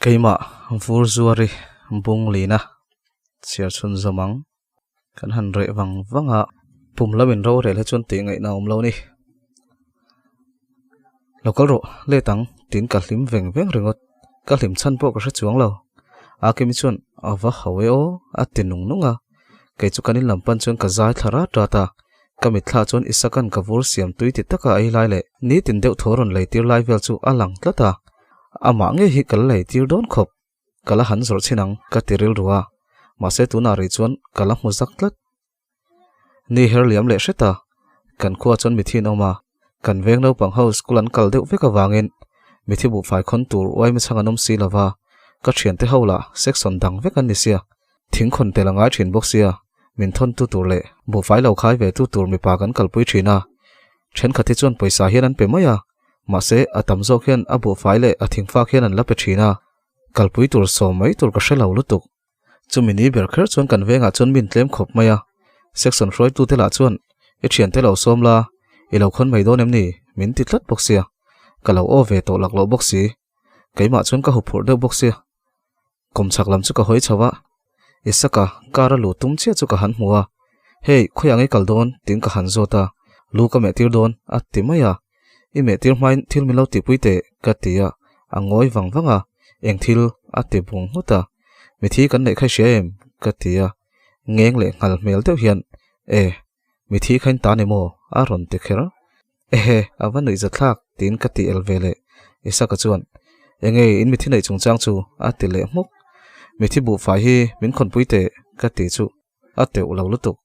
Keimah vur zuari bung lina chhiar chhun zawm ang. Kan han reh vang vang a, pum lo in rorel hi chuan tih ngaihna a awm lo a ni. Lo kal rawh, let ang tiin ka hlim veng veng ringawt. Ka hlim chhan pawh ka hre chuang lo. Akimi chuan a va hau e aw a ti nung nung a. Kei chu kan in lam pan chuan ka zai thla rat rat a. Ka mitthla chuan Isaka'n ka vur siam tui ti taka a ei lai leh nitin deuh thaw rawn lei tir lai vel chu a lang tlat a. Amah ngei hi ka la lei tir dawn khawp. Ka la han zawrh chhin ang ka ti rilru a. Mahse tunah rih chuan ka la hmu zak tlat. Ni her liam leh hret a, kan khua chuan mithi an awm a, kan veng naupang ho school an kal deuh vek avangin mithi buhfai khawn tur uaimi chhang an awm si lova, ka thiante ho lah section dang vek an ni sia, thingkhawn tel a ngai thin bawk sia, min thawn tu tur leh buhfai lo khai ve tu tur mipa kan kalpui thin a, thenkhat hi chuan pawisa hian an pe mai a, mahse a tam zawk hian a buhfai leh a thingfak hian an la pe thin a, kalpui tur sawm mai tur ka hre lo lutuk. Chumi ni ber kher chuan kan vengah chuan min tlem khawp mai a, section hruaitute lah chuan i thiante lo sawm la, i lo khawn mai dawn em ni? min ti tlat bawk sia, ka lo aw ve tawh lak loh bawk si, keimah chuan ka huphurh deuh bawk sia. Kawmchhak lam chu ka hawi chho a, Isaka car a luh tum chiah chu ka han hmu a, Hey, khawiah ngei kal dawn? tiin ka han zawt a, Lu ka meh tir dawn a ti mai a, I meh tir hmain thil min lo tihpui teh ka ti a, a ngawi vang vang a, Eng thil? a ti bung nghut a. Mithi kan neih kha i hria em? ka ti a, ngeng leh nghal hmel deuh hian, E, mithi kha in ta ni maw? a rawn ti kher. Ehe, a va nuih zathlak, tiin ka ti el ve leh. Isaka chuan, Enge in mithi neih chungchang chu? a ti leh hmuk. Mithi buhfai hi min khawnpui teh, ka ti chu a teuh lo lutuk.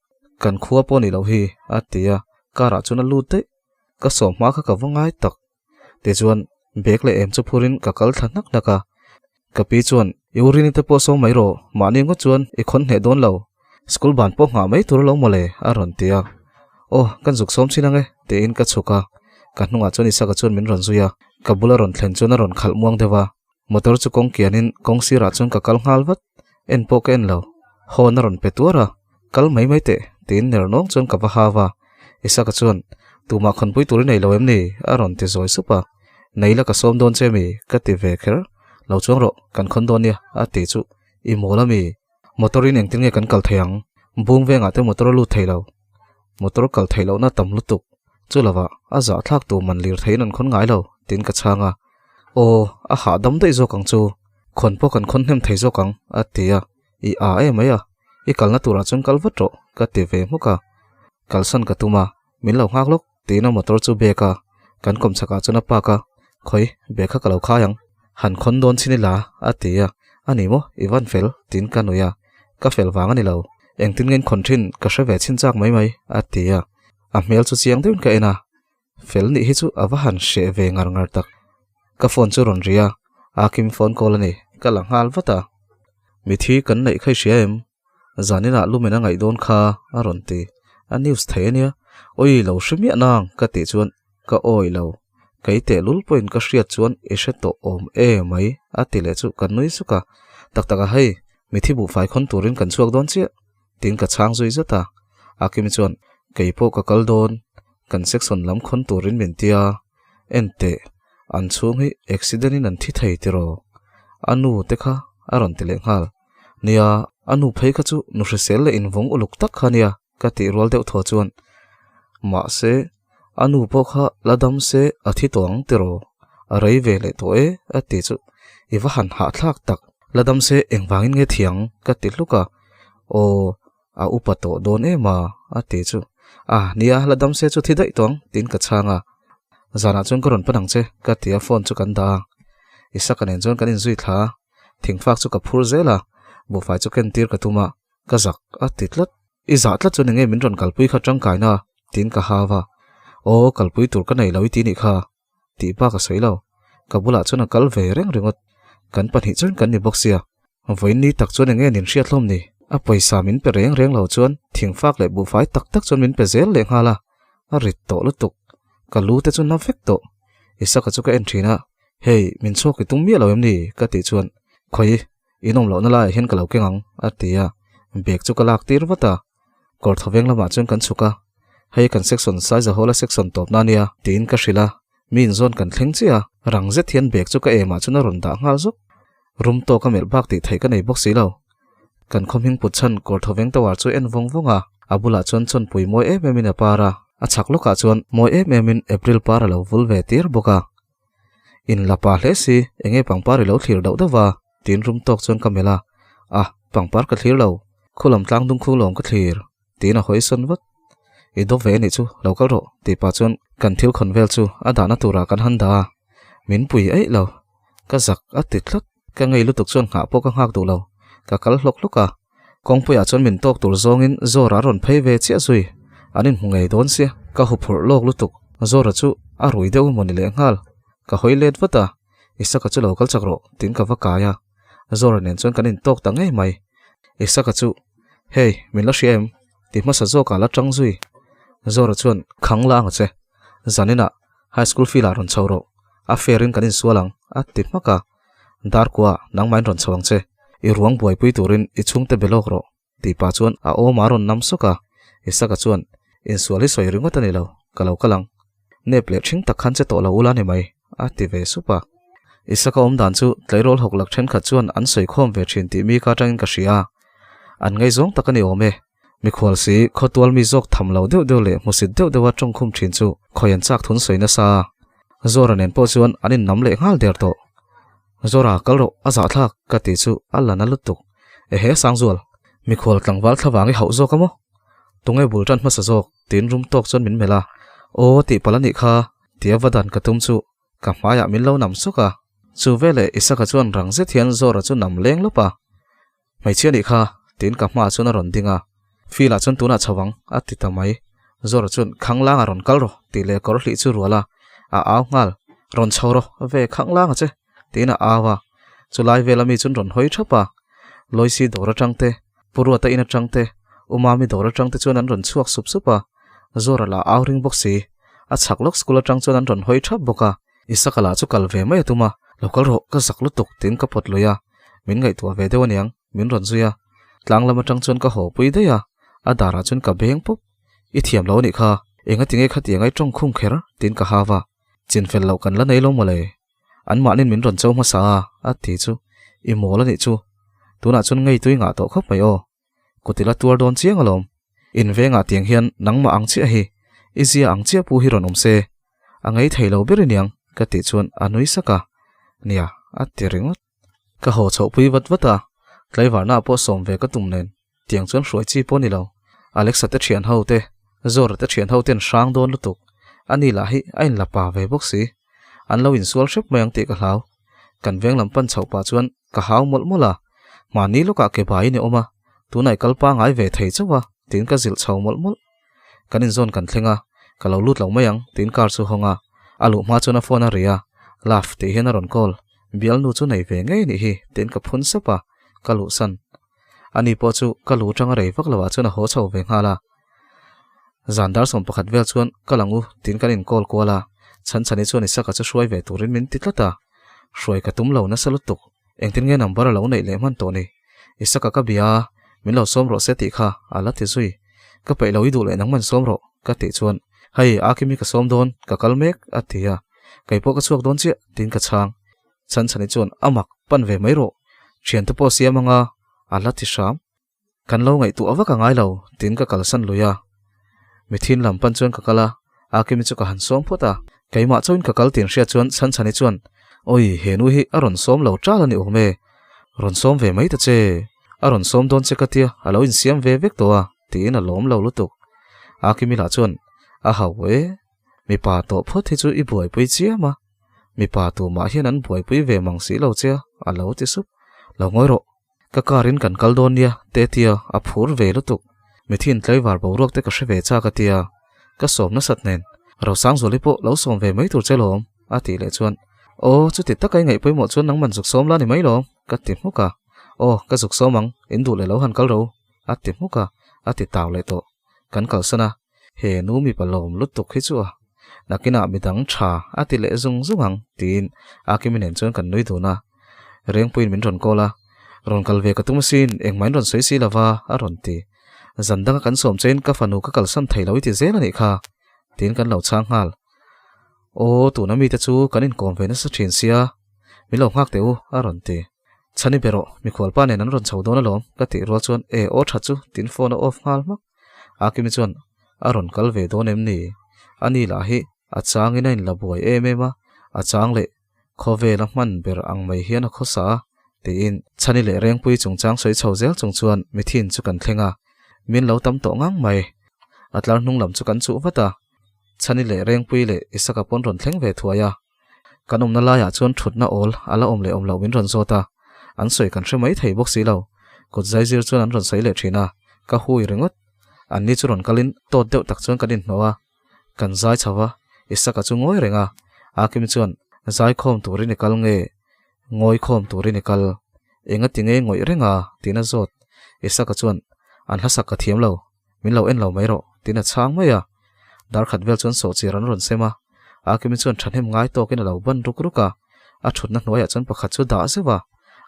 Kan khua pawh ni loh hi, a ti a, car ah chuan a lut daih. Ka sawm hma kha ka va ngai tak. Tichuan, bag leh em chu phurin ka kal thla hnak hnak a. Ka pi chuan, I urini te pawh saw mai rawh, mahni ngawt chuan i khawn hneh dawn lo. School ban pawh nghah mai tur lo mawle, a rawn ti a. Aw, kan zuk sawm chin ang e, tiin ka chhuk a. Ka hnungah chuan Isaka chuan min rawn zui a, ka bula rawn thlen chuan a rawn khalh muang deuh a. Motor chu kawng kianin kawng sirah chuan ka kal nghal vat, en pawh ka en lo. Hawn a rawn pe tuar a, Kal mai mai teh, tiin ner nawng chuan ka va hau a. Isaka chuan, Tumah khawnpui tur i nei lo em ni? a rawn ti zawi sup a. Nei la ka sawm dawn che mi? ka ti ve kher. Lo chuang rawh, kan khawn dawn nia, a ti chu. I mawl a mi? Motor in engtin nge kan kal thei ang? Bung vengah te motor a lut thei lo. Motor kal theih lohna tam lutuk. Chu lovah, a zahthlak tur man lir theiin an khawn ngai lo, tiin ka chhang a. Aw, a hahdam daih zawk ang chu. Khawn pawh kan khawn hnem thei zawk ang, a ti a. I a e mai a, i kalna turah chuan kal vat rawh, ka ti ve hmuk a. Kalsan ka tum a, min lo nghak lawk, tiin a motor chu bag a, kan kawmchhakah chuan a park a, Khawi, bag kha ka lo khai ang, han khawn dawn chin ila, a ti a. A ni maw, i van fel, tiin ka nui a. Ka fel vang a ni lo, engtin nge in khawn thin ka hre ve chin chak mai mai, a ti a. A hmel chu chiang deuhin ka en a, Fel nih hi chu a va han hreh ve ngar ngar tak. Ka phone chu rawn ri a, Akim phone call a ni, ka la nghal vat a. Mithi kan neih kha i hria em? Zaninah lumen a ngaih dawn kha a rawn ti. A news thei a nia. Awi lo hre miah nang ka tih chuan ka awi lo. Kei tehlul pawhin ka hriat chuan i hre tawh awm e mai a ti leh chu ka nui suk a. Tak tak a hei, mithi buhfai khawn turin kan chhuak dawn chiah. Tiin ka chhang zui zat a. Akimi chuan, Kei pawh ka kal dawn, kan section lam khawn turin min ti a, en teh, an chhung hi accident in an thi thei tiraw? A nu te kha a rawn ti leh nghal. Nia, a nu phei kha chu nu hrisel leh invawng uluk tak kha nia ka tih rual deuh thaw chuan, Mahse, a nu pawh kha la dam se a thi tawh ang tiraw? A rei ve leh tawh e a ti chu i va han hahthlak tak. La dam se engvangin nge thiang ka ti hluk a, Aw, a upa tawh dawn em a a ti chu. A, nia, la dam se chu thi daih tawh ang tiin ka chhang a. Zanah chuan ka rawn pan ang che ka ti a phone chu kan dah a. Isaka nen chuan kan inzui thla a, thingfak chu ka phur zel a, buhfai chu ken tir ka tum a, ka zak a ti tlat. I zah tlat chuan enge min rawn kalpui kha tangkaina tiin ka hau a. Aw, kalpui tur ka nei lo i ti nih kha tih bak a sawi lo. Ka bulah chuan a kal ve reng ringawt. Kan pahnih chuan kan ni bawk sia. Vawiin ni tak chuan enge nin hriat hlawm ni? A pawisa min pe reng reng lo chuan thingfak leh buhfai tak tak chuan min pe zel leh nghal a, a rit tawh lutuk. Ka lu te chu na vek tawh. Isaka chu ka en thin a, Hei, min chhuak i tum miah lo em ni? ka tih chuan, Khawi, in awm lohna laiah hian ka lo keng ang, a ti a, bag chu ka lak tir vat a. Kawr thawveng lamah chuan kan chhuk a, Hei kan section Saiza Hall-a section tawpna a nia, tiin ka hrilh a, mi inzawn kan thleng chiah a, rang zet hian bag chu ka emah chuan a rawn dah nghal zuk. Rum tawk a melh bak tih theih ka nei bawk si lo. Kan khaw hming put chhan kawr thawveng tower chu en vawng vawng a, a bulah chuan chawnpui mawi em em in a par a, a chhak lawkah chuan mawi em em in April par a lo vul ve tir bawk a. In la pa hle si, enge pangpar i lo thlir dauh dauh va? tiin rum tawk chuan ka melh a, Ah, pangpar ka thlir lo, khulam tlang dung khu lawm ka thlir, tiin a hawi sawn vat. I dawp ve anih chu, lo kal rawh, tih pah chuan kan thil khawn vel chu a dahna turah kan han dah a, min pui eih lo. Ka zak a ti tlat. Ka ngei lutuk chuan nghah pawh ka nghak duh lo. Ka kal hlawk hlawk a. Kawngpuiah chuan min tawk tur zawngin Zora a rawn phei ve chiah zui. An inhmu ngei dawn sia. Ka huphurh lawk lutuk. Zora chu a rui deuh emaw ni lehnghal. Ka hawi let vat a. Isaka chu lo kal chak rawh tiin ka va kai a. Zora nen chuan kan intawk ta ngei mai. Isaka chu, Hey, min la hria em? Ti hmasa zawkah la tang zui. Zora chuan, Khang la ang che. Zaninah High school field ah rawn chho rawh, a fair in kan insual ang, a ti hmak a. Darkua, nangmahin rawn chho ang che, i ruang buaipui turin i chhungte be lawk rawh, tih pah chuan a awm a rawn nam sawk a. Isaka chuan, Insual hi sawi ringawt a ni lo, ka lo kal ang. Nep leh ṭhing tak khan che tawh lo ula ni mai, a ti ve sup a. Isaka awm dan chu tleirawl hawk lak ṭhenkhat chuan an sawi khawm ve ṭhin tih mi ka aṭangin ka hria a. An ngaihzawng tak a ni awm e. Mikhual si, khawtual mi zawk tham lo deuh deuh leh hmusit deuh deuha tawngkhum thin chu khawi an chak thun sawi nasa a. Zora nen pawh chuan an innam leh nghal der tawh. Zora, kal rawh, a zahthlak, ka tih chu a la na lutuk. Ehe, Sangzual, mikhual tlangval thlavang i hauh zawk a maw? Tunge bul tan hmasa zawk? tiin rum tawk chuan min melh a. Aw, tih palh a nih kha, tia va dan ka tum chu ka hmaiah min lo nam sawk a. Chu veleh Isaka chuan rang zet hian Zora chu nam leng lawp a. Hmeichhia nih kha, tiin ka hmaah chuan a rawn ding a. Field ah chuan tunah chho ang, a ti ta mai. Zora chuan, Khanglang a rawn kal rawh, tih leh kawr hlih chu rual a, a au nghal. Rawn chho rawh, ve khanglang a che, tiin a au a. Chulai vela mi chuan rawn hawi thap a. Loisi dawr atang te, Pu Ruata in atang te, U Mami dawr atang te chuan an rawn chhuak sup sup a. Zora lah au ring bawk si. A chhak lawk school atang chuan an rawn hawi thap bawk a. Isaka lah chu kal ve mai a tum a, Lo kal rawh, ka zak lutuk, tiin ka pawt lui a. Min ngaihtuah ve deuh aniang, min rawn zui a. Tlang lam atang chuan ka haw pui daih a, a darah chuan ka beng pup. I thiam lo anih kha, enga tinge khatiang ai tawng khum kher? tiin ka hau a. Chinfel loh kan la nei lo mawle. Anmahnin min rawn cho hmasa a, a ti chu. I mawl anih chu. Tunah chuan ngei tui ngah tawh khawp mai aw. Kut ila tuar dawn chiang alawm. In vengah tiang hian nangmah ang chiah hi, i zia ang chiah pu hi rawn awm se. A ngei thei lo ber iniang, ka tih chuan a nui sak a. Nia, a ti ringawt. Ka haw chhoh pui vat vat a, tlaivarna pawh sawm ve ka tum nen, tiang chuan hruai chi pawh ni lo. Alexa te thian ho te, Zora te thian ho ten hrang dawn lutuk. Ani lah hi a inla pa ve bawk si. An lo insual hrep mai ang tih ka hlau. Kan veng lam pan chhoh pah chuan Ka hau mawlh mawlh a, mahni lawkah ke baiin i awm a, tunah i kal pangai ve thei chauh a, tiin ka zilh chho mawlh mawlh. Kan inzawn kan thleng a, ka lo lut lo mai ang, tiin car chu hawng a, a luh hma chuan a phone a ri a, Love tih hian a rawn call, bialnu chu nei ve ngei nih hi, tiin ka phun sap a, ka luhsan. Ani pawh chu ka lu tanga rei vak loah chuan a haw chho ve nghal a. Zan dar 11 vel chuan ka lang u tiin kan inkawl kual a, Chhanchhani chuan Isaka chu hruai ve turin min ti tlat a, hruai ka tum lo nasa lutuk, engtin nge number a lo neih leh hman tawh ni? Isaka ka bia a, min lo sawm rawh se tih kha a la ti zui, ka peih lo i duh leh nangman sawm rawh ka tih chuan hei Akimi ka sawm dawn, ka kal mek a ti a, kei pawh ka chhuak dawn chiah tiin ka chhang. Chhanchhani chuan a mak pan ve mai rawh, thiante pawh siam anga a la ti hram. Kan lo ngaihtuah vak a ngai lo, tiin ka kalsan lui a. Mithin lam pan chuan ka kal a, Akimi chu ka han sawm phawt a. Keimah chauhin ka kal tih hriat chuan Chhanchhani chuan, Awi, he nu hi a rawn sawm lo ṭal a ni awm e. Rawn sawm ve mai ta che. A rawn sawm dawn che ka tia, a lo insiam ve vek tawh a, tiin a lawm lo lutuk. Akimi lah chuan, A hau e, mipa tawh phawt hi chu i buaipui chiam a. Mipa tumah hian an buaipui ve mang si lo che a, a lo ti sup. Lo ngawi rawh. Ka car in kan kal dawn nia, te tia, a phur ve lutuk. Mithin tlaivar boruak te ka hre ve chak a tia, ka sawm nasat nen. Rosangzuali pawh lo sawm ve mai tur che lawm, a tih leh chuan, Aw, chuti taka i ngaih pawimawh chuan nangman zuk sawm la ni mai lawm, ka ti hmuk a. Aw, ka zuk sawm ang, in duh leh lo han kal ro. a ti hmuk a, a ti tau leh tawh. Kan kalsan a, he nu mipa lawm lutuk hi chu a nakinah midang tha a ti leh zung zung ang tiin Akimi nen chuan kan nui dun a. Rengpuiin min rawn call a, Rawn kal ve ka tum asin, engmah in rawn sawi si lova a rawn ti. Zan danga kan sawm chein ka fanu ka kalsan thei lo i ti zel a nih kha tiin kan lo chhang nghal. Aw tuna mite chu kan inkawm ve nasa thin sia, min lo nghak teh u a rawn ti. Chhani be rawh, mikhualpa nen an rawn chho dawn alawm ka tih rual chuan e aw tha chu tiin phone a off nghal hmak. Akimi chuan a rawn kal ve dawn em ni? Ani lah hi a changin a inla buai em em a, a chang leh khawvel a hman ber ang mai hian a khawsa a tiin Chhani leh Rengpui chungchang sawi chho zel chung chuan mithin chu kan thleng a, min lo tam tawh ngang mai. A tlar hnung lam chu kan chuh vat a, Chhani leh Rengpui leh Isaka pawn rawn thleng ve thuai a. Kan awmna laiah chuan thutna awl a la awm leh awm loh min rawn zawt a, an sawi kan hre mai thei bawk si lo. Kut zaizir chuan an rawn sawi leh thin a, ka hui ringawt. Anni chu rawn kalin tawt deuh tak chuan kan inhnawh a, kan zai chho va, Isaka chu ngawi reng a, Akim chuan, Zaikhawm turin i kal nge? Ngawikhawm turin i kal? Engati nge ngawih reng a? tiin a zawt. Isaka chuan, An hlasak ka thiam lo, Min lo en lo mai rawh, tiin a chhang mai a. Dar khat vel chuan sawhchir an rawn sem a. Akimi chuan thahnem ngai tawkin a lo ban ruk ruk a. A thutna hnuaiah chuan pakhat chu dah zeuh a.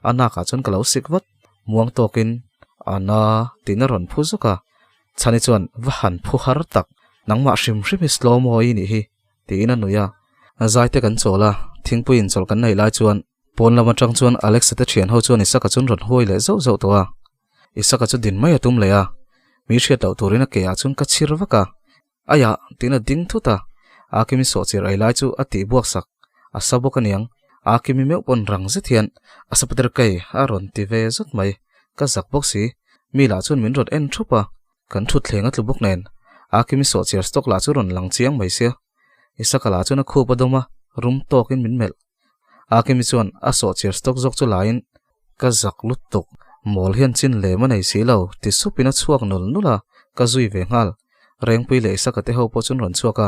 A nakah chuan ka lo sik vat. Muang tawkin, A na, tiin a rawn phu zuk a. Chhani chuan, Va han phu har tak, nangmah hrim hrim hi slow mo i nih hi, tiin a nui a. Zaite kan chawl a, thingpui inchawlh kan neih lai chuan pawn lam atang chuan Alexa te thian ho chuan Isaka chuan rawn huai leh zauh zauh tawh a. Isaka chu din mai a tum leh a, mi hriat loh turin a ke ah chuan ka chhir vak a, Aiah tiin a ding thut a, Akimi sawhchir ei lai chu a tih buak sak, a sa bawk aniang, Akimi meuh pawn rang zet hian a sa pater kei a rawn ti ve zut mai, ka zak bawk si, mi lah chuan min rawn en thup a, kan thutthleng a tlu bawk nen, Akimi sawhchir stock lah chu rawn lang chiang mai sia, Isaka lah chuan a khup a dawm a, rum tawkin min melh. Akimi chuan a sawhchir stock zawk chu laiin Ka zak lutuk, mawl hian chin lem a nei si lo, ti supin a chhuak nul nul a, ka zui ve nghal. Rengpui leh Isaka te ho pawh chuan rawn chhuak a.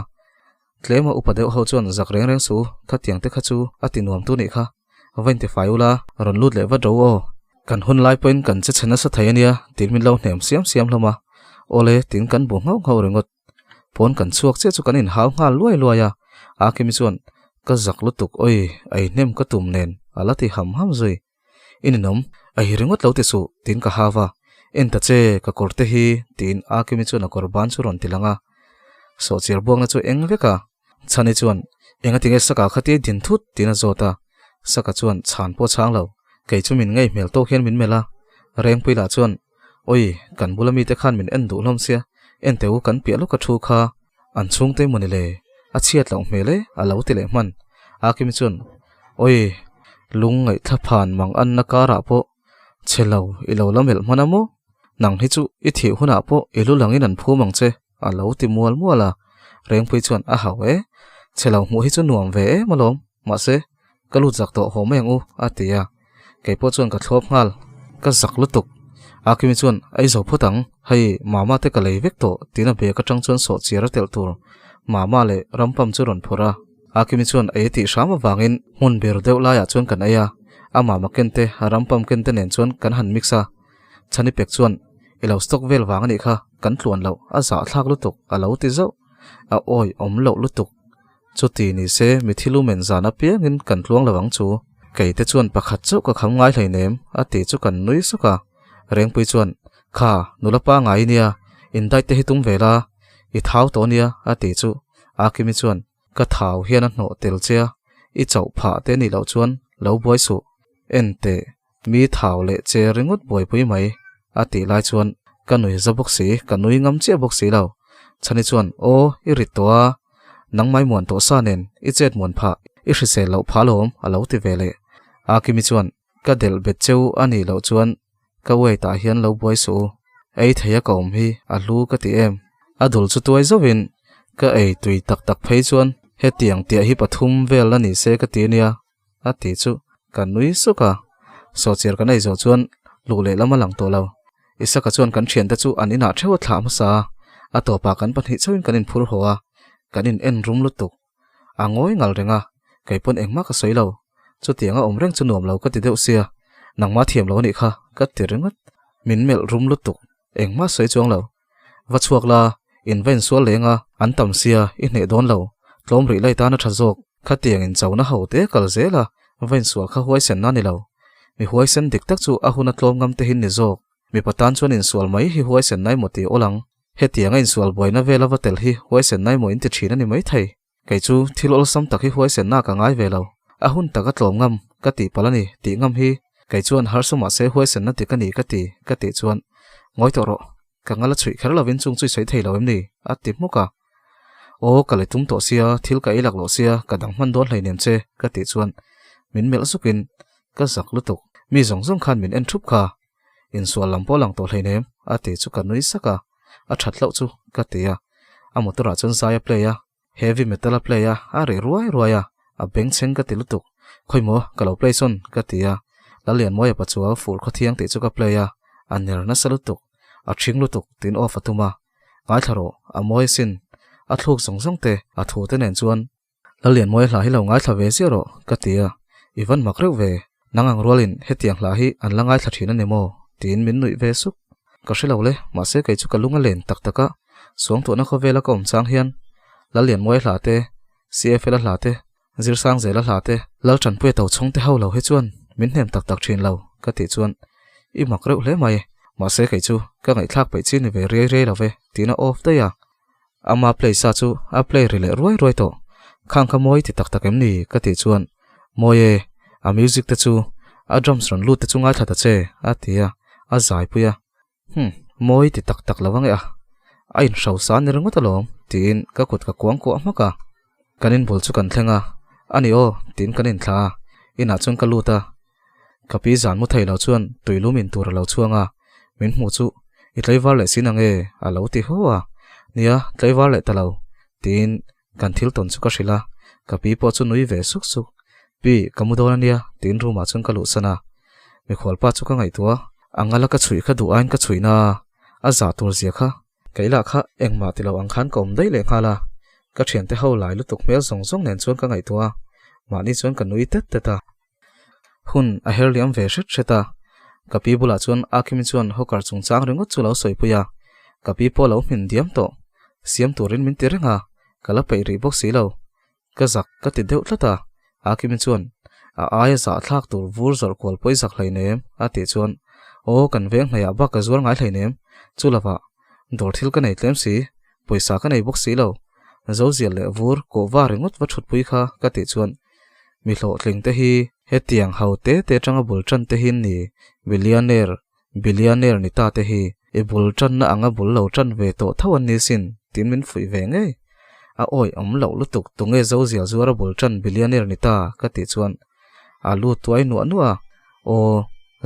Tlema upa deuh ho chuan zak reng reng su, khatiang te kha chu a ti nuam tu nih kha. Va inti fai ula, rawn lut leh vat ro aw. Kan hun lai pawhin kan che chhe nasa thei a nia, tiin min lo hnem siam siam hlawm a. Awle, tiin kan bu nghauh nghauh ringawt. Pawn kan chhuak chiah chu kan inhau nghal luai luai a, Akimi chuan ka zak lutuk awi ei hnem ka tum nen a la ti ham ham zui. I ninawm, ei ringawt lo ti suh tiin ka hau a, en ta che ka kawr te hi tiin Akimi chuan a kawr ban chu rawn ti lang a. Sawhchiar buakna chu eng vek a, Chhani chuan engati nge Saka kha tia din thut tiin a zawt a, Saka chuan chhan pawh a chhang lo, kei chu min ngei hmel tawk hian min melh a, Rengpui lah chuan Awi, kan bula mite khan min en duh hlawm sia, en teh u kan piah lawk a thu kha an chhungte mawni le, a chhiat loh hmel e a lo ti leh hman. Akimi chuan, Awi, lung ngaihthla phan mang anna karah pawh chhe lo i lo la melh hman a maw? Nang hi chu i thih hunah pawh i lu langin an phum ang che a lo ti mual mual a. Rengpui chuan a hau e, chhe lo hmuh hi chu nuam ve em alawm, mahse, Ka lut zak tawh haw mai ang u, a ti a. Kei pawh chuan ka thlawp nghal. Ka zak lutuk. Akimi chuan, Ei zo phawt ang, hei mama te ka lei vek tawh, tiin a bag atang chuan sawhchiar a telh tur mama leh rampam chu rawn phawrh a. Akimi chuan ei a tih hram avangin hmun ber deuh laiah chuan kan ei a, a mama ken te, a rampam ken te nen chuan kan han mix a. Chhani pek chuan, I lo stock vel vang a nih kha, kan tluan loh, a zahthlak lutuk, a lo ti zauh. A awi awm loh lutuk. Chuti ni se, mi thil umen zan apiangin kan tluang lo ang chu. Kei te chuan pakhat chauh ka kham ngai hleinem, a tih chu kan nui suk a. Rengpui chuan, Kha, nula pa ngai nia, in diet te hi tum ve la, i thau tawh nia, a tih chu. Akimi chuan, Ka thau hian a hnawh tel che a, i chauh phah te nih loh chuan lo buai suh. En teh, mi thau leh che ringawt buaipui mai, a tih lai chuan ka nui za bawk si, ka nui ngam chiah bawk si lo. Chhani chuan, Aw, i rit tawh a, nangmai muan tawh sa nen i chet muan phah, i hrisel loh phah alawm, a lo ti ve leh. Akimi chuan, Ka delh bet cheu a nih loh chuan ka weight ah hian lo buai suh u, ei thei a ka awm hi a hlu ka ti em. A dul chu tuai zauhin, Ka ei tui tak tak phei chuan hetiang tiah hi pathum vel a ni se ka ti ania, A ti chu ka nui suk a, sawhchiar kan ei zawh chuan luh leh lam a lang tawh lo. Isaka chuan kan thiante chu an inah theuh a thlah hmasa a, a tawpah kan pahnih chauhin kan inphur haw a, kan in en rum lutuk. A ngawi ngal reng a, kei pawn engmah ka sawi lo. Chutiang a awm reng chu nuam lo ka ti deuh sia, nangmah thiam lo a nih kha ka ti ringawt. Min melh rum lutuk. Engmah sawi chuang lo. Va chhuak la, in va insual leng a, an tam sia, i hneh dawn lo. Tlawm rih lai tan a tha zawk. Khatiang in chona ho te kal zel a, va insual kha huaisen na ni lo. Mi huaisen dik tak chu a hun a tlawm ngam te hin ni zawk. Mipa tan chuan insual mai hi huaisen nai maw ti awl ang. Hetiang a insual buaina vela va tel hi huaisen nai maw in ti thin a ni maithei. Kei chu thil awlsam tak hi huaisenna ka ngai ve lo. A hun tak a tlawm ngam ka tih palh a ni tih ngam hi kei chuan harsa mahse huaisenna dik a ni ka ti ka tih chuan ngawi tawh rawh ka ngal a chhuih kher lovin chung chu i sawi thei lo em ni? a ti hmuk a. Aw ka let tum tawh sia thil ka ei lak loh sia ka dang hman dawn hleinem che ka tih chuan min melh zukin ka zak lutuk mi zawng zawng khan min en thup kha insual lam pawh lang tawh hleinem a ti chu ka nui sak a a that hlauh chu ka ti a a motor ah chuan zai a play a Heavy metal a play a, a reh ruai ruai a, a bengchheng ka ti lutuk. Khawi maw, ka lo play sawn, ka ti a. Lallianmawia pachuau fur khawthiang tih chu ka play a, a ner nasa lutuk, a ṭhing lutuk tiin off a tum a. Ngaithla rawh, a mawi asin, a thluk zawng zawng te, a thu te nen chuan. Lallianmawia hla hi lo ngaithla ve ziah rawh, ka ti a. I van mak reuh ve, nang ang rualin hetiang hla hi an la ngaithla ṭhin a ni maw? tiin min nuih ve suk. Ka hre lo le, mahse kei chu ka lung a len tak tak a, Suangtuahna khawvela ka awm chang hian Lallianmuai hla te, CFL-a hla te, Zirsangzela hla te, Laltanpuia Tochhawng te ho lo hi chuan min hnem tak tak thin lo, ka tih chuan i mak reuh hle mai, mahse kei chu ka ngaihthlak peih chi ni ve riai riai lo ve, tiin a off daih a. Ama play sa chu a play ri leh ruai ruai tawh. Khang kha mawi ti tak tak em ni? ka tih chuan Mawi e, a music te chu a drums rawn lut te chu ngaithla ta che, a ti a, a zaipui a. Hum, mawi ti tak tak lo ang e a, a inhrosa ni ringawt alawm, tiin ka kut ka kuang kuah hmak a. Kan inbul chu kan thleng a, a ni aw, tiin kan inthla a, inah chuan ka lut a. Ka pi zan mu thei lo chuan tuilum in tur a lo chhuang a, min hmuh chu i tlaivar leh sin ang e, a lo ti haw a. Nia, tlaivar leh ta lo, tiin kan thil tawn chu ka hrilh a, ka pi pawh chu nui ve suk suk. Pi, ka mu dawn a nia, tiin room ah chuan ka luhsan a. Mikhualpa chu ka ngaihtuah a, a ngala ka chhuih kha duh aiin ka chhuih na a, a zah tur zia kha. Kei lah kha engmah ti lo ang khan ka awm daih leh nghal a, ka thiante ho lai lutuk hmel zawng zawng nen chuan ka ngaihtuah a, mahni chuan ka nui tet tet a. Hun a her liam ve hret hret a, ka pi bulah chuan Akimi chuan hawker chungchang ringawt chu lo sawipui a, ka pi pawh lo hmin diam tawh, siam turin min ti reng a, ka la peih rih bawk si lo. Ka zak ka ti deuh tlat a, Akimi chuan a aia zahthlak tur vur zawrh kual pawh i zak hleinem a tih chuan Aw kan veng hnaihah bak ka zuar ngai hleinem, chu lovah dawr thil ka nei tlem si, pawisa ka nei bawk si lo, zozial leh vur kawh va ringawt va thutpui kha ka tih chuan mi hlawhtling te hi hetiang ho te te atanga bul tan te hi ni billionaire billionaire ni ta te hi i bul tanna anga bul lo tan ve tawh tho an ni sin tiin min fuih ve ngei. A awi awm loh lutuk tunge zozial zuara bul tan billionaire ni ta ka tih chuan a lut tuai nuah nuah a, aw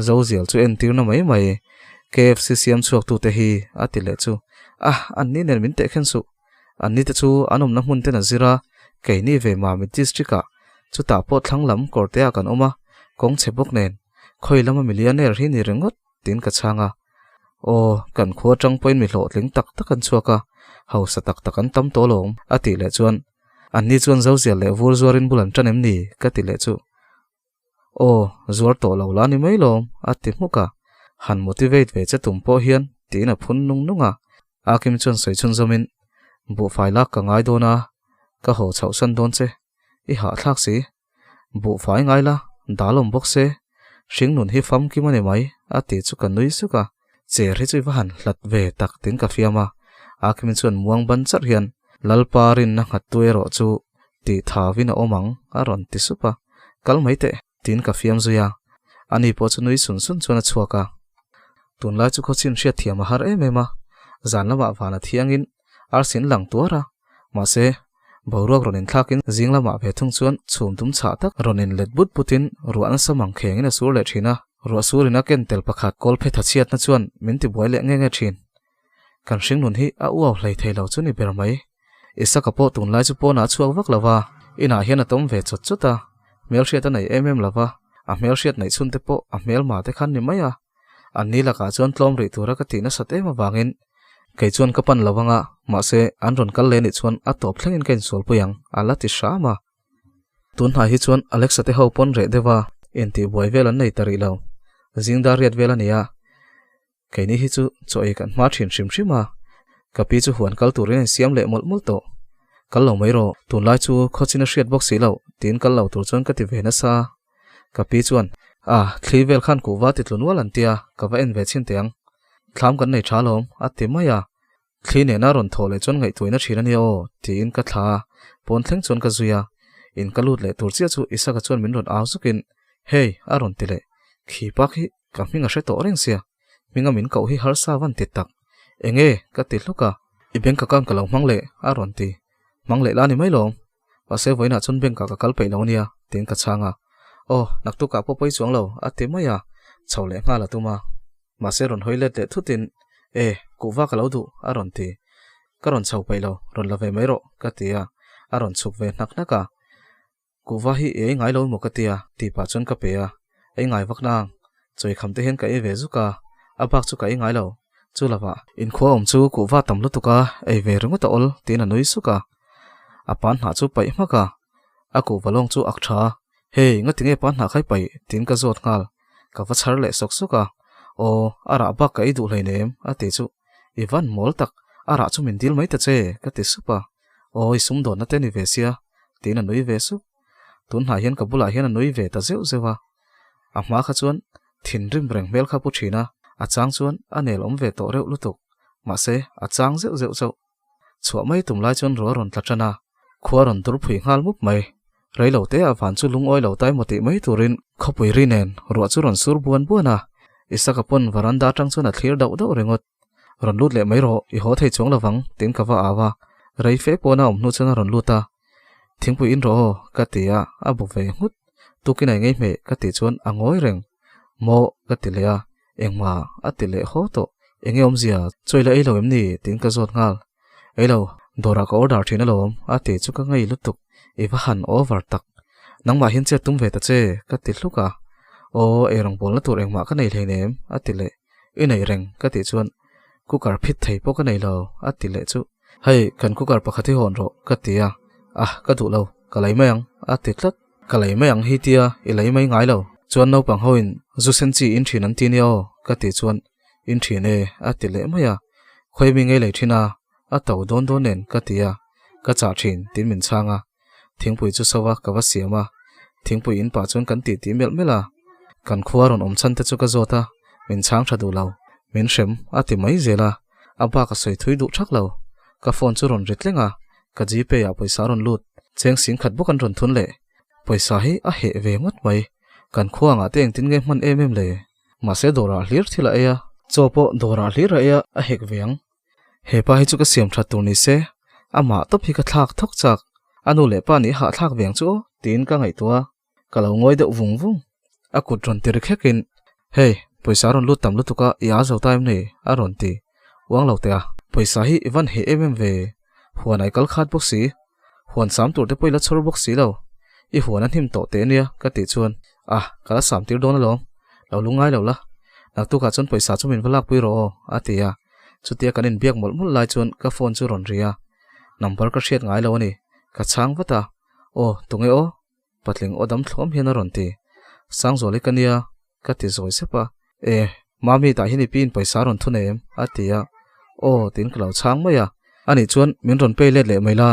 zozial chu entirna mai mai KFC siam chhuak tute hi a ti leh chu ah an ni nen min tehkhen suh. Anni te chu an awmna hmun ten a zir a, keini ve Mamit district ah chutah pawh thlang lam kawr te ah kan awm a, kawng chhe bawk nen khawi lama millionaire hi ni ringawt tiin ka chhang a. Aw, kan khua atang pawhin mi hlawhtling tak tak an chhuak a, hausa tak tak an tam tawh alawm a tih leh chuan anni chuan zozial leh vur zuarin bul an tan em ni ka ti leh chu. Aw, zuar tawh lo la ni mai lawm, a ti hmuk a. Han motivate ve che tum pawh hian tiin a phun nung nung a. Akim chuan sawi chhunzawmin, Buhfai lak ka ngai dawn a, ka haw chhoh san dawn che. I hahthlak si. Buhfai ngai la, dal awm bawk se. Hringnun hi famkim a ni mai, a ti chu ka nui suk a. Cher hi chu i va han hlat ve tak tiin ka fiam a. Akim chuan muang ban charh hian, Lalpa rinna nghattu erawh chu tih thavin a awm ang, a rawn ti sup a. Kal mai teh, tiin ka fiam zui a. Ani pawh chu nui sun sun chuan a chhuak a. Tunlai chu khawchin hriat thiam a har em em a, zan lamah van a thiangin arsin lang tuar a. Mahse, boruak rawn inthlakin zing lamah ve thung chuan chhum tum chhah tak rawn inlet but butin ruah nasa mang khengin a sur leh thin a. Ruah surin a ken tel pakhat kawl phe tha chhiatna chuan min tibuai leh nge nge thin. Kan hringnun hi a uau hlei thei lo chu ni ber mai. Isaka pawh tunlai chu pawnah a chhuak vak lo va, inah hian a tawm ve chawt chawt a, hmelhriat a nei em em lo va, a hmelhriat neih chhun te pawh a hmelma te khan ni mai a. An ni lakah chuan tlawm rih tura ka tih nasat em avangin kei chuan ka pan lo anga, mahse an rawn kal leh nih chuan a tawp thlengin ka insualpui ang, a la ti hram a. Tun hnai hi chuan Alexa te ho pawn reh deuh a, intihbuai vel an nei ta rih lo. Zingdar riat vel a ni a. Keini hi chu chaw ei kan hma thin hrim hrim a, ka pi chu huan kal turin a insiam leh mawlh mawlh tawh. Kal lo mai rawh, tunlai chu khawchin a hriat bawk si loh, tiin kal lo tur chuan ka ti ve nasa. Ka pi chuan, A, thli vel khan kuhva ti tlu nual an tia, ka va en ve chhin teh ang. Thlam kan nei tha alawm, a ti mai a. Thli nena rawn thawh leh chuan ngaihtuahna thin a nia aw, tiin ka thla a, pawn thleng chuan ka zui a. In ka lut leh tur chiah chu Isaka chuan min rawn au zukin, Hey, a rawn ti leh. Khi pa khi ka hming a hre tawh reng sia, hminga min koh hi harsa van ti tak. Enge? ka ti hluk a. I bank account ka lo hmang leh, a rawn ti. Hmang leh la ni mai lawm. Mahse vawiinah chuan bank ah ka kal peih lo ania, tiin ka chhang a. Aw, naktukah pawh pawi chuang lo, a ti mai a, chho leh nghal a tum a. Mahse rawn hawi let leh thutin, E, kuhva ka lo duh, a rawn ti. Ka rawn chho peih lo, rawn la ve mai rawh, ka ti a, a rawn chhuk ve hnak hnak a. Kuhva hi i ei ngai lo emaw ka ti a, tih pah chuan ka pe a. Ei ngai vak nang, chawi kham te hian ka ei ve zuk a, a bak chu ka ei ngai lo. Chu lovah, inkhua awm chu kuhva tam lutuk a, ei ve ringawt a awl, tiin a nui suk a. A pan hnah chu paih hmak a, a kuhva lawng chu ak tha a, Hey, ngatinge pan hnah kha i paih? tiin ka zawt nghal. Ka va chhar leh sawk sawk a, Aw, a rah bak ka ei duh hleinem, a ti chu. I van mawl tak, a rah chu min dil mai ta che, ka ti sup a. Aw, i sumdawnna te ni ve sia, tiin a nui ve sup. Tun hnah hian ka bulah hian a nui ve ta zeuh zeuh a. A hma kha chuan thinrim reng hmel kha pu thin a, a chang chuan a nel awm ve tawh reuh lutuk. Mahse, a chang zeuh zeuh chauh. Chhuah mai tum lai chuan ruah a rawn tla tan a, khua a rawn dur phui nghal mup mai. Rei lo te ah van chu lungawi lo tai maw tih mai turin khawpui ri nen ruah chu rawn sur buan buan a, Isaka pawn varanda atang chuan a thlir dauh dauh ringawt. Rawn lut leh mai rawh, i haw thei chuang lovang, tiin ka va au a, rei fe pawn a awm hnu chuan a rawn lut a. Thingpui in rawh aw, ka ti a, a bu ve nghut. Tukin a engei hmeh ka tih chuan a ngawi reng. Maw, ka ti leh a, Engmah a ti leh haw tawh. Enge awmzia, chawi la ei lo em ni? tiin ka zawt nghal. Ei lo, dawrah ka order thin alawm, a ti chu ka ngei lutuk. I va han over tak. Nangmah hian chet tum ve ta che, ka ti hluk a. Aw, eirawng bawlna tur engmah ka nei hleinem, a ti leh. I nei reng, ka tih chuan cooker phit thei pawh ka nei lo, a ti leh chu. Hei, kan cooker pakhat hi hawn rawh, ka ti a. Ah, ka duh lo, ka lei mai ang, a ti tlat. Ka lei mai ang hi tia i lei mai ngai lo. Chuan naupang ho in zu sen chi in thin an ti nia aw ka tih chuan in thin e a ti leh mai a. Khawi mi ngei lei thin a, a to dawn dawn nen ka ti a, ka chah thin tiin min chhang a. Thingpui chu so a ka va siam a, thingpui in pah chuan kan tih tih melh melh a. Kan khua rawn awm chhan te chu ka zawt a, min chhang tha duh lo. Min hrem a ti mai zel a, a bak a sawi thui duh thak lo. Ka phone chu rawn ri tleng a, Ka gpay ah pawisa a rawn lut, cheng sing khat bawk an rawn thun leh. Pawisa hi a heh ve ngawt mai. Kan khua angah te engtin nge hman em em le? Mahse dawrah hlir thil a ei a, chaw pawh dawrah hlir a ei a, a hek ve ang. He pa hi chu ka siam that tur ni se, amah tawp hi ka thlak thawk chak. A nu leh pa nih hahthlak ve ang chu aw, tiin ka ngaihtuah a. Ka lo ngawi deuh vung vung. A kut rawn ti ri khekin, Hey, pawisa a rawn lut tam lutuk a, i â zo ta em ni? a rawn ti. Uang lo teh a, pawisa hi i van heh em em ve, huan a i kal khat bawk si, huan sam tur te pawh i la chhawr bawk si lo, i huan a hnim tawh teh ania ka tih chuan, Ah, ka la sam tir dawn alawm, lo lungngai lo la, naktukah chuan pawisa chu min va lakpui rawh aw, a ti a. Chutia kan inbiak mawlh mawlh lai chuan ka phone chu rawn ri a, number ka hriat ngai lo a ni, ka chhang vat a, Aw, tunge aw? Patling aw dam thluam hian a rawn ti. Sangzuali ka nia, ka ti zawi sep a. E, Mami tah hian i piin pawisa a rawn thun em? a ti a. Aw, tiin ka lo chhang mai a. Anih chuan min rawn pay let leh mai la.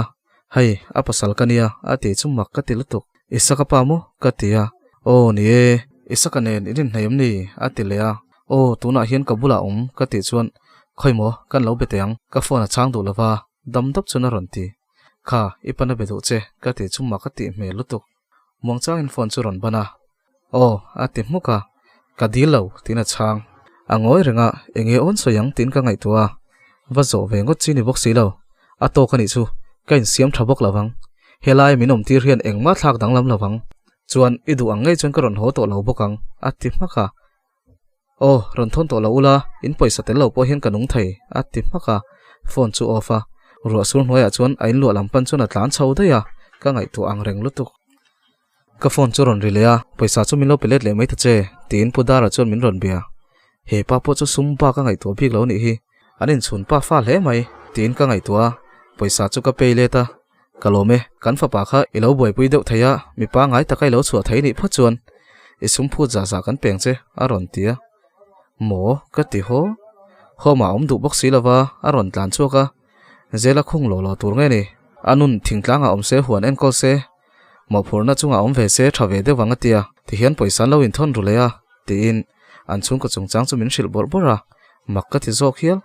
Hei, a pasal ka nia, a ti chu mak ka ti lutuk. Isaka pa maw? ka ti a. Aw, ni e, Isaka nen in inhnaih em ni? a ti leh a. Aw, tunah hian ka bulah awm, ka tih chuan, Khawi maw, kan lo be teh ang, ka phone a chhang duh lova, dam dap chuan a rawn ti. Kha, i pan a be duh che, ka ti chu mak a tih hmel lutuk. Muangchangin phone chu rawn ban a. Aw, a ti hmuk a. Ka dil lo, tiin a chhang. A ngawi reng a, eng nge awn sawi ang tiin ka ngaihtuah a. Va zawh ve ngawt chi ni bawk si lo. A tawk a nih chu, ka insiam tha bawk lo vang. Helai min awm tir hian engmah thlak danglam lo vang. Chuan, i duh ang ngei chuan ka rawn haw tawh lo bawk ang, a ti hmak a. Aw, rawn thawn tawh lo ula, in pawisa tel lo pawh hian ka nung thei, a ti hmak a, phone chu off a, ruah sur hnuaiah chuan a inluah lam pan chuan a tlan chho daih a, ka ngaihtuah ang reng lutuk. Ka phone chu rawn ri leh a, pawisa chu min lo pe let leh mai ta che, tiin Pu Dara chuan min rawn bia. He pa pawh chu sum bak a ngaihtuah bik lo nih hi, an inchhun pa fa hle mai, tiin ka ngaihtuah a, pawisa chu ka pay let a, Ka lawm e, kan fapa kha i lo buaipui deuh thei a, mi pangngai taka i lo chhuah thei nih phawt chuan i sum phut zah zah kan peng che, a rawn ti a. Maw? Ka ti haw. Home ah awm duh bawk si lova a rawn tlan chhuak a, zela khung lo lo tur nge ni? A nun thingtlang ah awm se huan enkawl se, mawhphurhna chungah awm ve se tha ve deuh ang a tia, tihian pawisa an lo inthawn ru leh a, tiin an chhungkaw chungchang chu min hrilh bawrh bawrh a, mak ka ti zawk hial.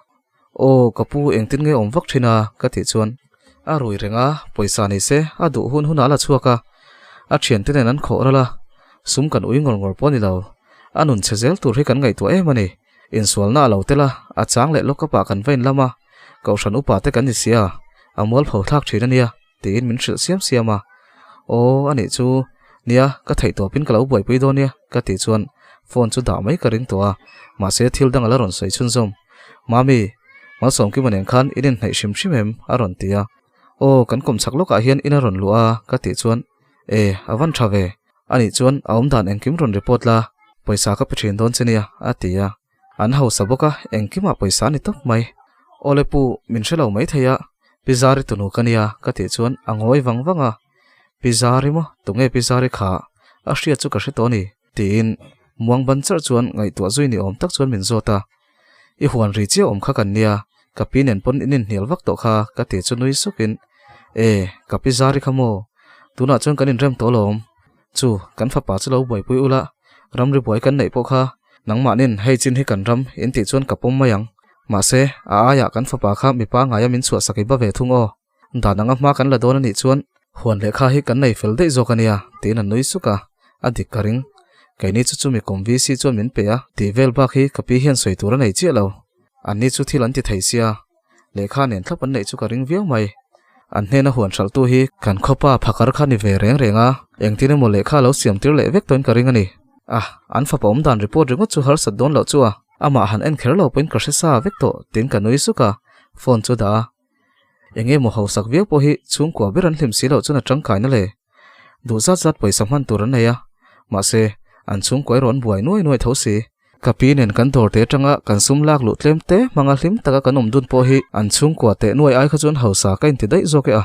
Aw ka pu engtin nge awm vak thin a ka tih chuan a rui reng a, pawisa ni se a duh hun hunah a la chhuak a, a thiante nen an khawh ral a, sum kan ui ngawr ngawr pawh a ni lo, a nun chhe zel tur hi kan ngaihtuah em a ni, insualna a lo tel a, a chang leh lawk kapah kan va inlam a, kohhran upa te kan ni sia, a mualpho thlak thin a nia tiin min hrilh siam siam a, aw a nih chu nia ka theih tawpin ka lo buaipui dawn nia ka tih chuan phone chu dah mai ka ring tawh a, mahse thil dang a la rawn sawi chhunzawm. Mami, Malsawmkima nen khan in inhnaih hrim hrim em? a rawn ti a, aw kan kawm chhak lawkah hian in a rawn luh a ka tih chuan e a van tha ve, a nih chuan a awmdan engkim rawn report la, pawisa ka pe thin dawn che nia a ti a. An hausa bawk a, engkimah pawisa a ni tawp mai. Awle pu, min hre lo maithei a, Pi Zari tunu ka nia ka tih chuan a ngawi vang vang a, Pi Zari maw? Tunge Pi Zari kha? A hriat chu ka hre tawh a ni, tiin muang ban charh chuan ngaihtuah zui ni awm tak chuan min zawt a. I huan ri chiah awm kha kan nia, ka pi nen pawn in inhnial vak tawh kha ka tih chu nui sukin, E, ka pi Zari kha maw? Tunah chuan kan inrem tawh alawm. Chu, kan fapa chu lo buaipui ula, ramri buai kan neih pawh kha nangmahnin hei chin hi kan ram in tih chuan ka pawm mai ang. Mahse, a aiah kan fapa kha mipa ngaia min chhuahsak i ba ve thung aw. Dan anga hma kan la dawn a nih chuan huan lehkha hi kan nei fel daih zawk a nia, tiin a nui suk a, a dik ka ring. Keini chu chumi kum VC chuan min pe a, tih vel bak hi ka pi hian sawi tur a nei chiah lo. Anni chu thil an ti thei sia, lehkha nen thlap an neih chu ka ring viau mai. An hnena huan hralhtu hi kan khawpa phakar kha ni ve reng reng a, engtin emaw lehkha lo siam tir leh vek tawhin ka ring a ni. A, an fapa awm dan report ringawt chu harsat dawn loh chu a, amah han en kher lo pawhin ka hre sa vek tawh, tiin ka nui suk a, phone chu dah a. Eng emaw hausak viau pawh hi chhungkua ber an hlim si loh chuan a tangkaina le. Duh zat zat pawisa hman tur an nei a, mahse, an chhungkua erawh an buai nuai nuai tho si. Ka pi nen kan dawr te atanga kan sum lak luh tlem te hmanga hlim taka kan awm dun pawh hi an chhungkua teh nuai ai kha chuan hausa ka inti daih zawk e a.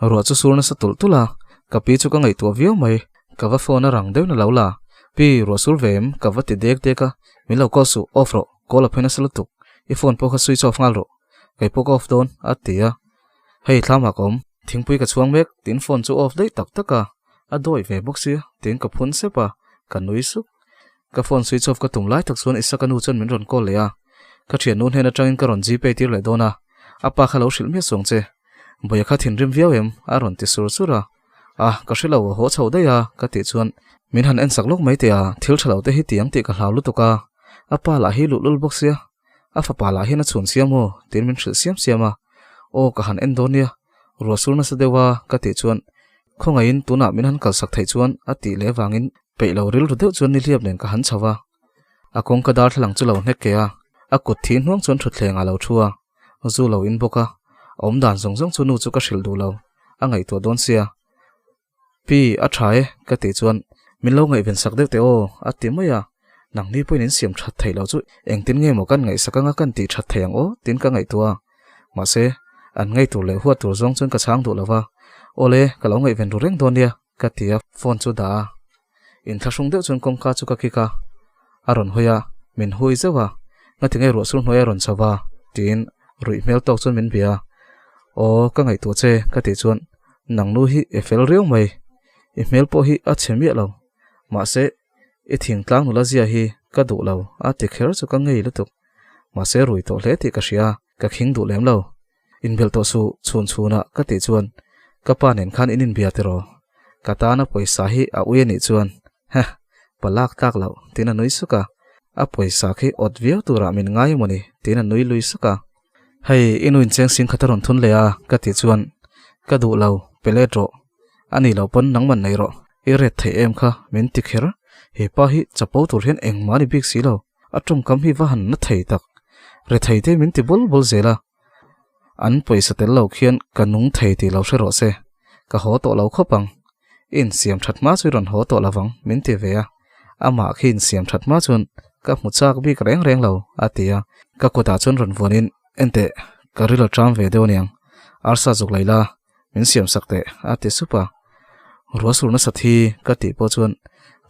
Ruah chu sur nasa tulh tulh a, ka pi chu ka ngaihtuah viau mai. Ka va phone a rang deuhin a lo la, Pi, ruah sur ve em? Ka va ti dek dek a, Min lo call suh, off rawh, call a phei nasa lutuk, i phone pawh kha switch off nghal rawh, kei pawh ka off dawn, a ti a. Hei thlamah ka awm, thingpui ka chhuang mek, tiin phone chu off daih tak tak a, a dawi ve bawk sia, tiin ka phun sep a, ka nui suk. Ka phone switch off ka tum lai tak chuan Isaka nu chuan min rawn call leh a, ka thiannu hnen atangin ka rawn gpay tir leh dawn a, a pa kha lo hrilh miah suang che. Bawia kha thinrim viau em? a rawn ti sur sur a, Ah, ka hre lo, a haw chho daih a, ka tih chuan min han ensak lawk mai teh a, thil tha lo te hi ti ang tih ka hlau lutuk a, a pa lah hi luhlul bawk sia, a fapa lah hian a chhun sia maw? tiin min hrilh siam siam a, aw ka han en dawn nia, ruah sur nasa deuh a, ka tih chuan khawngaihin tunah min han kalsak theih chuan a tih leh avangin peih lo rilru deuh chuan nihliap nen ka han chho a, a kawngka darthlalang chu lo hnek ke a, a kut thi hnuang chuan thutthleng ah lo thu a. Zu lo in bawk a, a awm dan zawng zawng chu nu chu ka hrilh duh lo, a ngaihtuah dawn sia. Pi, a tha e, ka tih chuan min lo ngaihven sak deuh teh aw, a ti mai a, nangni pawhin in siam that theih loh chu engtin nge maw kan ngaihsak anga kan tih that theih ang aw tiin ka ngaihtuah a, mahse, an ngei tur leh huat tur zawng chuan ka chhang duh lo va, awle, ka lo ngaihven ru reng dawn nia, ka ti a, phone chu dah a, inthlahrung deuh chuan kawngka chu ka kik a, a rawn hawi a, min hui zeuh a, ngatinge ruah sur hnuai a rawn chho va? tiin ruih hmel tawk chuan min bia a, aw ka ngaihtuah che ka tih chuan nang nu hi i fel riau mai, i hmel pawh hi a chhe miah lo, mahse i thingtlang nula zia hi ka duh lo a ti kher chu ka ngei lutuk, mahse rui tawh hle tih ka hria, ka khing duh lem lo. Inbelh tawh suh chhun chhunah ka tih chuan ka pa nen khan in inbia tiraw? Ka tana pawisa hi a ui anih chuan heh pa lak tlak loh tiin a nui suk a, a pawisa khi awt viau turah min ngai emawni tiin a nui lui suk a. Hei i nu incheng sing khat a rawn thun leh a ka tih chuan ka duh lo pe let rawh a nih loh pawn nangman nei rawh i ret theih em kha min ti kher, he pa hi chapo tur hian engmah a ni bik si lo. A tawngkam hi va han na thei tak. Rethei te min ti bul bul zel a. An pawisa tel lo khian ka nung thei tih lo hre rawh se. Ka haw tawh lo khawp ang. I insiam that hma chu i rawn haw tawh lo vang min ti ve a. Amah khi insiam that hma chuan ka hmu chak bik reng reng lo a ti a. Ka kutah chuan rawn vuanin enteh ka ril a ṭam ve deuh aniang. Arsa zuk lei la min siam sak teh a ti sup a. Ruahsur nasa thi ka tih pawh chuan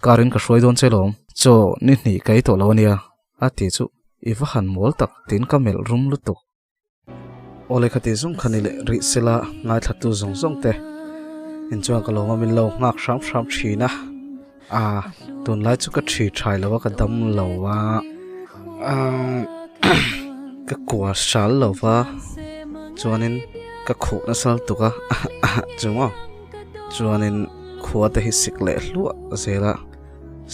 car in ka hruai dawn che lawm. Chaw ni hnih ka ei tawh lo ania a ti chu. I va han mawl tak tiin ka melh rum lutuk. Aw lehkha ti zawng kha ni leh rih sela ngaithlatu zawng zawng te in chuan ka lawm a min lo nghak hram hram thin a. Aa tunlai chu ka thi thai lo a ka dam lo a aa ka kua hral lo va chuanin ka khuh nasa lutuk a chu maw chuanin khua te hi sik leh hluah zel a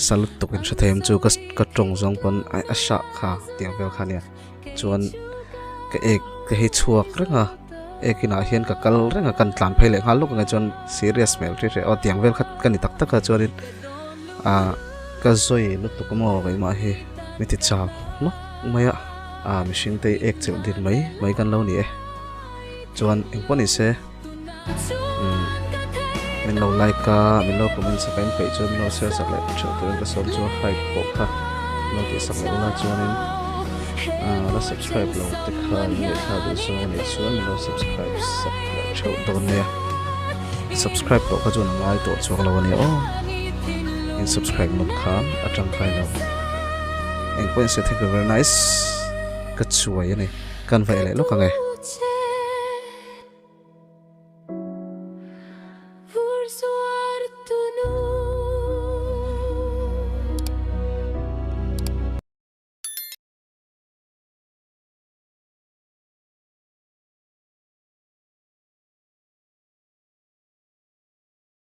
sa lutuk in hre thei ang chu ka ka tawng zawng pawn a hrah kha tiang vel kha ania chuan ka ek te hi chhuak reng a ek inah hian ka kal reng a kan tlan phei leh nghal lawk ang e chuan serious hmel hri hreh aw tiang vel kha ka ni tak tak a chuanin ah ka zawi lutuk maw keimah hi mi ti chau nawk mai a ah mihring te hi ek chelh din mai mai kan lo ni e chuan engpawh ni se umm min lo like a min lo comment sak a in peih chuan min lo share sak leh theuh turin ka sawm chu a hype pawh kha min lo tih sak leh ula chuanin ah la subscribe lo te kha in ngaihthla duh zawng a nih chuan min lo subscribe sak leh theuh dawn nia subscribe tawh kha chuan a ngai tawh chuang lo a nia aw in subscribe nawn khan a tangkai lo engpawhin se thank you very nice ka chuai a ni kan va e leh lawk ang e.